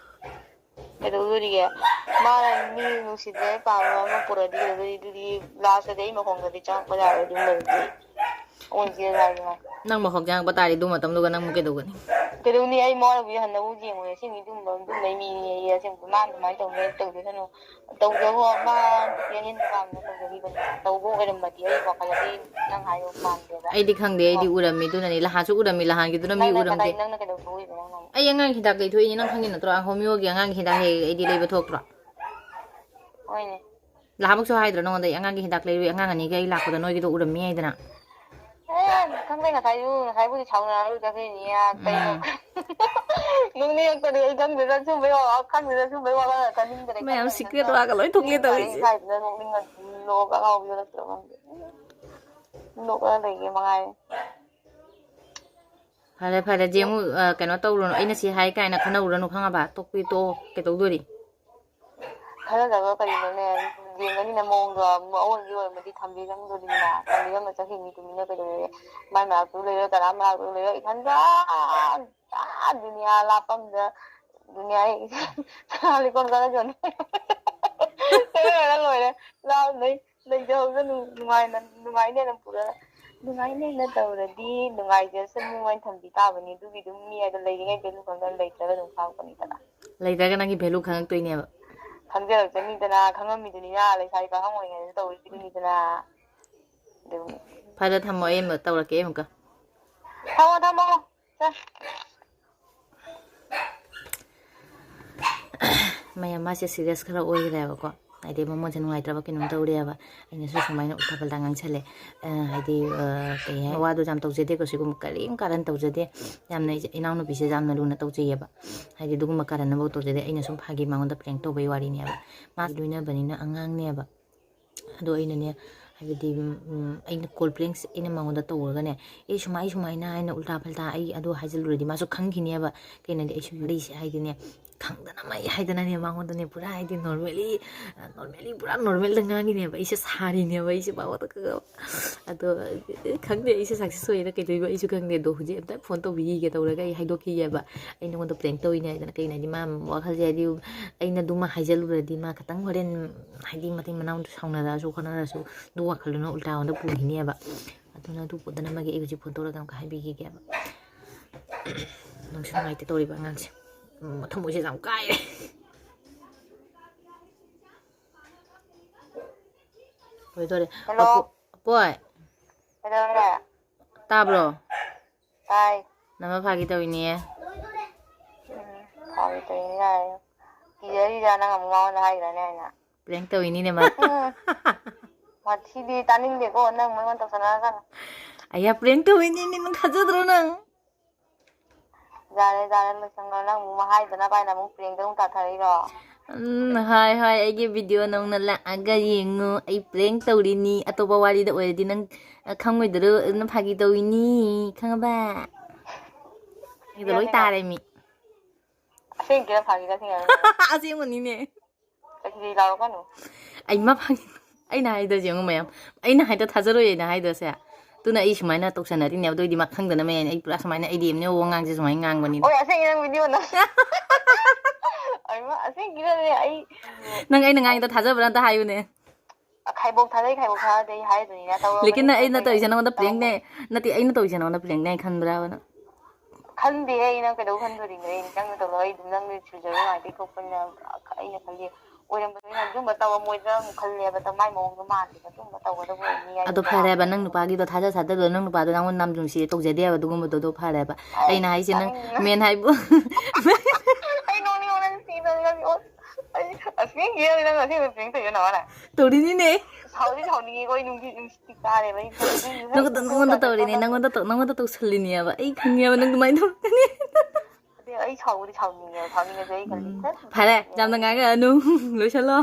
ꯀꯩꯗꯧꯗꯣꯔꯤꯒꯦ? ꯃꯥꯅ ꯃꯤ ꯅꯨꯡꯁꯤꯗ꯭ꯔꯦ ꯄꯥꯝꯕ ꯑꯃ ꯄꯨꯔꯛꯑꯗꯤ ꯀꯩꯗꯧꯗꯣꯔꯤ? ꯑꯗꯨꯗꯤ ꯂꯥꯁꯇꯗꯤ ꯑꯩ ꯃꯈꯣꯡꯗꯗꯤ ꯆꯪꯉꯛꯄ ꯌꯥꯔꯣꯏ ꯑꯗꯨꯝ ꯂꯩꯔꯗꯤ꯫ ꯑꯣꯟ ꯆꯦꯟ ꯍꯥꯏꯗꯅ꯫ ꯅꯪ ꯃꯈꯣꯡ ꯆꯪꯉꯛꯄ ꯇꯥꯔꯗꯤ ꯑꯗꯨ ꯃꯇꯝꯗꯨꯒ ꯅꯪꯕꯨ ꯀꯩꯗꯧꯒꯅꯤ? ꯀꯩꯗꯧꯅꯤ? ꯑꯩ ꯃꯋꯥ ꯂꯧꯕꯤ ꯍꯟꯅꯕꯨ ꯌꯦꯡꯉꯣꯏ꯫ ꯑꯁꯦꯡꯕ ꯑꯗꯨꯝꯕ ꯑꯗꯨꯝꯕꯩ ꯃꯤꯅꯤ ꯑꯩ꯫ ꯑꯁꯦꯡꯕ ꯃꯥꯅ ꯑꯗꯨꯃꯥꯏꯅ ꯇꯧꯅꯤ ꯇꯧꯖꯁꯅꯨ꯫ ꯇꯧꯖꯕ ꯃꯥ ꯅꯨꯄꯤ ꯑꯍꯦꯟꯕ ꯄꯥꯝꯅ ꯇꯧꯖꯈꯤꯕꯅꯤ꯫ ꯇꯧꯕ ꯑꯣꯏꯔꯝꯃꯗꯤ ꯑꯩ ꯋꯥꯈꯜꯗꯗꯤ ꯅꯪ ꯍꯥꯏꯗꯣ ꯃꯥꯟꯗꯦꯕ꯫ ꯑꯩꯗꯤ ꯈꯪꯗꯦ, ꯑꯩꯗꯤ ꯀꯣ꯫ ꯎꯔꯝꯃꯤ, ꯑꯗꯨꯅꯅꯤ ꯂꯍꯥꯟꯁꯨ ꯎꯔꯝꯃꯤ, ꯂꯍꯥꯟꯒꯤꯗꯨꯅ ꯃꯤ ꯅꯪꯅ ꯎꯔꯝꯗꯦ꯫ ꯀꯗꯥꯏ, ꯅꯪꯅ ꯀꯩꯗꯧ ꯊꯣꯛꯎꯏꯕ ꯅꯪꯅ ꯑꯃꯨꯛ? ꯑꯩ ꯑꯉꯥꯡ ꯍꯤꯗꯥꯛ ꯂꯩꯊꯣꯛꯏꯅꯦ, ꯅꯪ ꯈꯪꯉꯤ ꯅꯠꯇ꯭ꯔꯣ? ꯍꯣꯃꯤꯌꯣꯒꯤ ꯑꯉꯥꯡꯒꯤ ꯍꯤꯗꯥꯛ ꯍꯦꯛ ꯍꯦꯛ ꯑꯩꯗꯤ ꯂꯩꯕ ꯊꯣꯛꯇ꯭ꯔꯣ? ꯍꯣꯏꯅꯦ꯫ ꯂꯍꯥꯟꯃꯨꯛꯁꯨ ꯍꯥꯏꯗ꯭ꯔꯣ ꯅꯉꯣꯟꯗ ꯑꯩ ꯑꯉꯥꯡꯒꯤ ꯍꯤꯗꯥꯛ ꯂꯩꯔꯨꯏ, ꯑꯉꯥꯡ ꯑꯅꯤꯒ ꯑꯩ ꯂꯥꯛꯄꯗ ꯅꯣꯏꯒꯤꯗꯣ ꯎꯔꯝꯃꯤ ꯍꯥꯏꯗꯅ? ꯑꯦ, ꯈꯪꯗꯦ, ꯉꯁꯥꯏꯁꯨ, ꯉꯁꯥꯏꯕꯨꯗꯤ ꯁꯥꯎꯅꯔꯒ ꯆꯠꯈ꯭ꯔꯤꯅꯤ, ꯀꯩꯅꯣ? ꯎꯝ꯫ ꯅꯣꯛꯅꯤꯡꯉꯛꯇꯅꯦ, ꯑꯩ ꯈꯪꯗꯦꯗ, ꯁꯨꯝꯕꯩ ꯋꯥ, ꯈꯪꯗꯦꯗ, ꯁꯨꯝꯕꯩ ꯋꯥ ꯉꯥꯡꯉꯛꯀꯅꯤꯗꯅ ꯃꯌꯥꯝ ꯈꯪꯗꯕꯅꯤꯅ꯫ Secret ꯋꯥꯒ ꯂꯣꯏ ꯊꯣꯛꯂꯦ ꯃꯤ ꯇꯧꯔꯤꯁꯦ꯫ ꯀꯥꯏꯗꯅ ꯅꯣꯛꯅꯤꯡꯉꯛ-, ꯅꯣꯛꯑꯒ ꯑꯉꯥꯎꯕꯤ ꯑꯣꯜꯂꯛꯇ꯭ꯔꯣ ꯈꯪꯗꯦ꯫ ꯅꯣꯛꯑꯒ ꯂꯩꯒꯦ ꯃꯉꯥꯏꯔꯦ꯫ ꯐꯔꯦ, ꯐꯔꯦ, ꯖꯦꯃꯨ, ꯑ, ꯀꯩꯅꯣ ꯇꯧꯔꯨꯅꯨ, ꯑꯩꯅ ꯁꯤ ꯍꯥꯏ ꯀꯥꯏꯅ ꯈꯟꯅꯔꯨꯔꯅꯨ, ꯈꯪꯉꯕ? ꯇꯣꯛꯄꯤ ꯇꯣꯛꯑꯣ, ꯀꯩꯗꯧꯗꯣꯔꯤ? ꯈꯟꯅꯗꯕ ꯀꯔꯤꯅꯣꯅꯦ? ꯌꯦꯡꯒꯅꯤꯅ ꯃꯑꯣꯡꯗꯣ, ꯑꯑꯣꯟꯕꯤ ꯑꯣꯏꯔꯝꯃꯗꯤ ꯊꯝꯕꯤꯔꯝꯗꯣꯔꯤꯗꯅ, ꯊꯝꯕꯤꯔꯝꯃ ꯆꯠꯈꯤꯅꯤ ꯇꯨꯃꯤꯟꯅ ꯀꯩꯗꯧꯔꯒꯦ? ꯃꯥꯏ ꯃꯅꯥꯛꯇ ꯂꯩꯔꯣꯏ, ꯀꯅꯥ ꯃꯅꯥꯛꯇ ꯂꯩꯔꯣꯏ, ꯏꯊꯟꯇ, ꯑꯥ, ꯗꯨꯅꯤꯌꯥ ꯂꯥꯞꯄ ꯑꯃꯗ, ꯗꯨꯅꯤꯌꯥ ꯂꯤꯀꯣꯟ ꯀꯥꯟꯅ ꯖꯣꯟ꯫ ꯂꯣꯏꯔꯦ, ꯂꯣꯏꯔꯦ, ꯂꯥꯞꯅꯩ꯫ ꯂꯩꯖꯍꯧꯁꯅꯨ, ꯅꯨꯡꯉꯥꯏꯅ, ꯅꯨꯡꯉꯥꯏꯅꯦꯅ ꯄꯨꯔ-, ꯅꯨꯡꯉꯥꯏꯅꯦꯅ ꯇꯧꯔꯗꯤ ꯅꯨꯡꯉꯥꯏꯖꯁꯅꯨ ꯍꯥꯏꯅ ꯊꯝꯕꯤ ꯇꯥꯕꯅꯤ꯫ ꯑꯗꯨꯒꯤ ꯑꯗꯨꯝ ꯃꯤ ꯍꯥꯏꯗꯣ ꯂꯩꯔꯤꯉꯩ value ꯈꯪꯗꯅ ꯂꯩꯇ꯭ꯔꯒ ꯑꯗꯨꯝ ꯈꯥꯡꯉꯛꯄꯅꯤꯗꯅ꯫ ꯂꯩꯇ꯭ꯔꯒ ꯅꯪꯒꯤ value ꯈꯪꯉꯛꯇꯣꯏꯅꯦꯕ꯫ ꯈꯪꯖꯔꯛꯆꯅꯤꯗꯅ, ꯈꯪꯉꯝꯃꯤꯗꯨꯅꯤꯅ, ꯂꯩꯁꯥꯕꯤ ꯄꯥꯈꯪ ꯑꯣꯏꯔꯤꯉꯩꯗ ꯇꯧꯔꯤꯗꯨꯅꯤꯗꯅ꯫ ꯐꯔꯦ, ꯊꯝꯃꯣ, ꯑꯩ ꯑꯃꯨꯛ ꯇꯧꯔꯛꯀꯦ, ꯑꯩ ꯑꯃꯨꯛꯀ꯫ ꯊꯝꯃꯣ, ꯊꯝꯃꯣ꯫ ꯆꯦ꯫ ꯃꯌꯥꯝ, ꯃꯥꯁꯦ ꯁꯤꯔꯤꯌꯁ ꯈꯔ ꯑꯣꯏꯈ꯭ꯔꯦꯕꯀꯣ꯫ ꯍꯥꯏꯗꯤ ꯃꯃꯣꯟꯁꯦ ꯅꯨꯡꯉꯥꯏꯇ꯭ꯔꯕ ꯀꯩꯅꯣꯝ ꯇꯧꯔꯦꯕ꯫ ꯑꯩꯅꯁꯨ ꯁꯨꯃꯥꯏꯅ ꯎꯜꯇꯥ ꯄꯜꯇꯥ ꯉꯥꯡꯁꯜꯂꯦ꯫ ꯑ, ꯍꯥꯏꯗꯤ, ꯑ, ꯀꯩ ꯍꯥꯏ, ꯋꯥꯗꯣ ꯌꯥꯝ ꯇꯧꯖꯗꯦꯀꯣ, ꯁꯤꯒꯨꯝꯕ ꯀꯔꯤꯝ ꯀꯥꯔꯟ ꯇꯧꯖꯗꯦ꯫ ꯌꯥꯝꯅ ꯏꯆꯦ, ꯏꯅꯥꯎꯅꯨꯄꯤꯁꯦ ꯌꯥꯝꯅ ꯂꯨꯅ ꯇꯧꯖꯩꯌꯦꯕ꯫ ꯍꯥꯏꯗꯤ ꯑꯗꯨꯒꯨꯝꯕ ꯀꯥꯔꯟ ꯑꯃꯐꯥꯎ ꯇꯧꯖꯗꯦ꯫ ꯑꯩꯅ ꯁꯨꯝ ꯐꯥꯒꯤ ꯃꯉꯣꯟꯗ ꯄ꯭ꯔꯦꯡ ꯇꯧꯕꯩ ꯋꯥꯔꯤꯅꯦꯕ꯫ ꯃꯥ ꯂꯣꯏꯅꯕꯅꯤꯅ ꯑꯉꯥꯡꯅꯦꯕ꯫ ꯑꯗꯣ ꯑꯩꯅꯅꯦ, ꯍꯥꯏꯕꯗꯤ, ꯎꯝ, ꯑꯩꯅ ꯀꯣꯜ ꯄ꯭ꯔꯦꯡꯁꯦ ꯑꯩꯅ ꯃꯉꯣꯟꯗ ꯇꯧꯔꯒꯅꯦ, "ꯑꯦ, ꯁꯨꯃꯥꯏ ꯁꯨꯃꯥꯏꯅ" ꯍꯥꯏꯅ ꯎꯜꯇꯥ ꯐꯜꯇꯥ ꯑꯩ ꯑꯗꯨ ꯍꯥꯏꯖꯤꯜꯂꯨꯔꯗꯤ ꯃꯥꯁꯨ ꯈꯪꯈꯤꯅꯦꯕ꯫ ꯀꯩꯅꯣꯗꯤ ꯑꯩꯁꯨ ꯋꯥꯔꯤꯁꯦ ꯍꯥꯏꯗꯤꯅꯦ, ꯈꯪꯗꯅ ꯃꯩ ꯍꯥꯏꯗꯅꯅꯦ ꯃꯉꯣꯟꯗꯅꯦ ꯄꯨꯔꯥ ꯍꯥꯏꯗꯤ ꯅꯣꯔꯃꯦꯂꯤ, ꯅꯣꯔꯃꯦꯂꯤ ꯄꯨꯔꯥ ꯅꯣꯔꯃꯦꯜꯗ ꯉꯥꯡꯉꯤꯅꯦꯕ꯫ ꯑꯩꯁꯦ ꯁꯥꯔꯤꯅꯦꯕ, ꯑꯩꯁꯦ ꯃꯉꯣꯟꯗ ꯈꯔ꯫ ꯑꯗꯣ ꯈꯪꯗꯦ, ꯑꯩꯁꯦ ꯁꯛꯁꯦꯁ ꯑꯣꯏꯔ ꯀꯩꯗꯧꯕ ꯑꯩꯁꯨ ꯈꯪꯗꯦ꯫ ꯑꯗꯣ ꯍꯧꯖꯤꯛ ꯑꯝꯇ ꯐꯣꯟ ꯇꯧꯕꯤꯈꯤꯒꯦ ꯇꯧꯔꯒ ꯑꯩ ꯍꯥꯏꯗꯣꯛꯈꯤꯒꯦꯕ꯫ "ꯑꯩ ꯅꯉꯣꯟꯗ ꯄ꯭ꯔꯦꯡ ꯇꯧꯔꯤꯅꯦ" ꯍꯥꯏꯗꯅ꯫ ꯀꯩꯅꯣ ꯍꯥꯏꯗꯤ ꯃꯥ ꯋꯥꯈꯜꯁꯦ ꯍꯥꯏꯗꯤ ꯑꯩꯅ ꯑꯗꯨꯃ ꯍꯥꯏꯖꯜꯂꯨꯔꯗꯤ ꯃꯥ ꯈꯤꯇꯪ ꯍꯣꯔꯦꯟ ꯍꯥꯏꯗꯤ ꯃꯇꯩ ꯃꯅꯥꯎ ꯁꯥꯎꯅꯔꯁꯨ ꯈꯣꯠꯅꯔꯁꯨ ꯑꯗꯨ ꯋꯥꯈꯜꯗꯨꯅ ꯎꯜꯇꯥꯔꯣꯝꯗ ꯄꯨꯈꯤꯅꯦꯕ꯫ ꯑꯗꯨꯅ ꯑꯗꯨ ꯄꯣꯠꯇꯅꯕꯒꯤ ꯑꯩ ꯍꯧꯖꯤꯛ ꯐꯣꯟ ꯇꯧꯔꯒ ꯑꯃꯨꯛꯀ ꯍꯥꯏꯕꯤꯈꯤꯒꯦꯕ꯫ ꯅꯨꯡꯁꯨ ꯅꯨꯡꯉꯥꯏꯇꯦ ꯇꯧꯔꯤꯕ ꯑꯉꯥꯡꯁꯦ꯫ ꯎꯝ, ꯊꯃꯣꯏꯁꯦ ꯌꯥꯝ ꯀꯥꯏꯔꯦ꯫ ꯂꯣꯏꯗꯣꯔꯦ꯫ ꯍꯜꯂꯣ꯫ ꯑꯄꯣ-, ꯑꯄꯣꯏ꯫ ꯀꯩꯗꯧꯔꯦ? ꯇꯥꯕ꯭ꯔꯣ? ꯇꯥꯏ꯫ ꯅꯃ ꯐꯥꯒꯤ ꯇꯧꯔꯤꯅꯦ꯫ ꯎꯝ, ꯐꯥꯒꯤ ꯇꯧꯔꯤꯅꯤ ꯀꯥꯏꯅ꯫ ꯀꯤꯖꯔꯤꯔꯥ ꯅꯪ ꯑꯃꯨꯛ ꯃꯉꯣꯟꯗ ꯍꯥꯏꯈ꯭ꯔꯅꯤ ꯍꯥꯏꯅ? ꯄ꯭ꯔꯦꯡ ꯇꯧꯔꯤꯅꯤꯅꯦ ꯃꯥ꯫ ꯎꯝ꯫ ꯋꯥꯊꯤꯗꯤ ꯇꯥꯅꯤꯡꯗꯦꯀꯣ, ꯅꯪ ꯃꯉꯣꯟꯗ ꯇꯧꯁꯟꯅꯔꯛꯀꯅꯨ꯫ ꯑꯌꯥ, ꯄ꯭ꯔꯦꯡ ꯇꯧꯔꯤꯅꯤꯅꯦ, ꯅꯪ ꯊꯥꯖꯗ꯭ꯔꯣ ꯅꯪ? ꯌꯥꯔꯦ, ꯌꯥꯔꯦ, ꯂꯣꯏꯁꯟꯈ꯭ꯔꯣ꯫ ꯅꯪ ꯑꯃꯨꯛ ꯍꯥꯏꯗꯅꯕ ꯍꯥꯏꯅ ꯑꯃꯨꯛ ꯄ꯭ꯔꯦꯡꯗ ꯑꯃꯨꯛ ꯇꯥꯊꯔꯛꯏꯔꯣ? ꯎꯝ, ꯍꯣꯏ, ꯍꯣꯏ, ꯑꯩꯒꯤ ꯚꯤꯗꯤꯑꯣ ꯅꯧꯅ ꯂꯥꯛꯑꯒ ꯌꯦꯡꯉꯨ꯫ ꯑꯩ ꯄ꯭ꯔꯦꯡ ꯇꯧꯔꯤꯅꯤ꯫ ꯑꯇꯣꯞꯄ ꯋꯥꯔꯤꯗ ꯑꯣꯏꯔꯗꯤ ꯅꯪ, ꯑ, ꯈꯪꯉꯣꯏꯗ꯭ꯔꯣ? ꯑꯗꯨꯅ ꯐꯥꯒꯤ ꯇꯧꯔꯤꯅꯤ, ꯈꯪꯉꯕ? ꯑꯩꯗꯣ ꯂꯣꯏ ꯇꯥꯔꯦ ꯃꯤ꯫ ꯑꯁꯦꯡꯀꯤꯔ ꯐꯥꯒꯤꯔ ꯊꯦꯡꯅꯔꯦ꯫ ꯑꯁꯦꯡꯕꯅꯤꯅꯦ꯫ ꯆꯠꯈꯤꯗꯤ ꯂꯥꯎꯔꯛꯀꯅꯨ꯫ ꯑꯩ ꯃꯥ ꯐꯥꯒꯤ-, ꯑꯩꯅ ꯍꯥꯏꯗꯣ ꯌꯦꯡꯉꯨ ꯃꯌꯥꯝ꯫ ꯑꯩꯅ ꯍꯥꯏꯗꯣ ꯊꯥꯖꯔꯣꯏ, ꯑꯩꯅ ꯍꯥꯏꯗꯣꯁꯦ꯫ ꯑꯗꯨꯅ ꯑꯩ ꯁꯨꯃꯥꯏꯅ ꯇꯧꯁꯟꯅꯔꯤꯅꯦꯕ꯫ ꯑꯗꯨ ꯑꯣꯏꯗꯤ ꯃꯥ ꯈꯪꯗꯅ ꯃꯌꯥꯝ ꯑꯩ ꯄꯨꯔꯥ ꯁꯨꯃꯥꯏꯅ ꯑꯩꯗꯤ ꯑꯦꯝꯅꯦ ꯋꯥꯉꯥꯡꯁꯦ ꯁꯨꯃꯥꯏꯅ ꯉꯥꯡꯕꯅꯤꯅ꯫ ꯍꯣꯏ, ꯑꯁꯦꯡꯀꯤ ꯅꯪ ꯚꯤꯗꯤꯑꯣ ꯅꯝ-, ꯑꯩꯃ, ꯑꯁꯦꯡꯀꯤꯔꯅꯦ ꯑꯩ꯫ ꯅꯪ ꯑꯩꯅ ꯉꯥꯡꯉꯤꯗꯣ ꯊꯥꯖꯕ꯭ꯔꯥ ꯑꯝꯇ ꯍꯥꯏꯌꯨꯅꯦ꯫ ꯈꯥꯏꯕꯣꯛ ꯊꯥꯗꯩ, ꯈꯥꯏꯕꯣꯛ ꯊꯥꯗꯩ ꯍꯥꯏꯗꯨꯅꯤꯅ ꯇꯧꯔꯕꯅꯤ, ꯂꯦꯀꯤꯟ, ꯑꯩꯅ ꯈꯪꯗꯦ, ꯇꯧꯔꯤꯁꯦ ꯅꯉꯣꯟꯗ ꯄ꯭ꯔꯦꯡꯅꯦ꯫ ꯇꯧꯔꯕꯅꯤ꯫ ꯅꯠꯇꯦ, ꯑꯩꯅ ꯇꯧꯔꯤꯁꯦ ꯅꯉꯣꯟꯗ ꯄ꯭ꯔꯦꯡꯅꯦ ꯈꯟꯕ꯭ꯔꯥꯕ ꯅꯪ? ꯈꯟꯗꯦꯍꯦ, ꯑꯩ ꯅꯪ ꯀꯩꯗꯧ ꯈꯟꯗꯣꯔꯤꯒꯦ? ꯑꯩ ꯅꯪꯅ ꯇꯧꯔꯣ, ꯑꯩ ꯑꯗꯨꯝ ꯅꯪꯅ ꯁꯨꯖꯔꯣ ꯉꯥꯏꯗꯩ ꯊꯣꯛꯄꯅꯤꯅ ꯑꯩꯅ ꯈꯜꯂꯤ꯫ ꯑꯣꯏꯔꯝꯕꯗꯣ ꯑꯩꯅ ꯑꯗꯨꯝꯕ ꯇꯧꯔꯝꯃꯣꯏꯗ꯭ꯔꯥ ꯑꯃꯨꯛ ꯈꯜꯂꯦꯕ꯫ ꯑꯗꯣ ꯃꯥꯏ ꯃꯑꯣꯡꯗꯣ ꯃꯥꯟꯗꯦꯕ ꯑꯗꯨꯝꯕ ꯇꯧꯒꯗꯕ ꯑꯣꯏꯔꯅꯤ ꯍꯥꯏꯅ꯫ ꯑꯗꯣ ꯐꯔꯦꯕ, ꯅꯪ ꯅꯨꯄꯥꯒꯤꯗꯣ ꯊꯥꯖ ꯁꯥꯗꯕꯗꯣ, ꯅꯪ ꯅꯨꯄꯥꯗꯣ ꯅꯪꯉꯣꯟꯗ ꯅꯝ ꯅꯨꯡꯁꯤꯌꯦ ꯇꯧꯖꯗꯦꯕ ꯑꯗꯨꯒꯨꯝꯕꯗꯣ꯫ ꯑꯗꯣ ꯐꯔꯦꯕ꯫ ꯑꯩꯅ ꯍꯥꯏꯁꯦ ꯅꯪ ꯇꯥꯅꯤꯡꯗꯦ꯫ ꯃꯦꯟ ꯍꯥꯏꯕꯨ ꯑꯩ ꯅꯣꯛꯅꯤꯡꯉꯣ ꯅꯪ ꯁꯤ ꯅꯪ ꯅꯪ ꯑꯣ ꯑꯩ ꯑꯁꯦꯡꯀꯤ ꯅꯪ ꯑꯁꯦꯡꯕ ꯄ꯭ꯔꯦꯡ ꯇꯧꯔꯤꯔꯣ ꯅꯃꯥꯅ? ꯇꯧꯔꯤꯅꯤꯅꯦ꯫ ꯁꯥꯎꯗꯤ ꯁꯥꯎꯅꯤꯡꯉꯦꯀꯣ ꯑꯩ ꯅꯨꯡꯗꯤ ꯅꯨꯡꯁꯤꯠꯇꯤ ꯀꯥꯔꯦꯕ ꯑꯩ ꯅꯪꯉꯣꯟꯗ ꯅꯪꯉꯣꯟꯗ ꯇꯧꯔꯤꯅꯦ, ꯅꯪꯉꯣꯟꯗ ꯇꯧ- ꯅꯪꯉꯣꯟꯗ ꯇꯧꯁꯜꯂꯤꯅꯦꯕ꯫ ꯑꯩ ꯈꯪꯉꯦꯕ ꯅꯪ ꯑꯗꯨꯃꯥꯏꯅ ꯇꯧꯔꯛꯀꯅꯤ꯫ ꯑꯗꯩ ꯑꯩ ꯁꯥꯎꯕꯗꯤ ꯁꯥꯎꯅꯤꯡꯉꯦꯕ, ꯁꯥꯎꯅꯤꯡꯉꯁꯨ ꯑꯩ ꯈꯜꯂꯤ ꯎꯝ, ꯐꯔꯦ, ꯌꯥꯝꯅ ꯉꯥꯡꯉꯛꯑꯅꯨ꯫ ꯂꯣꯏꯁꯜꯂꯣ꯫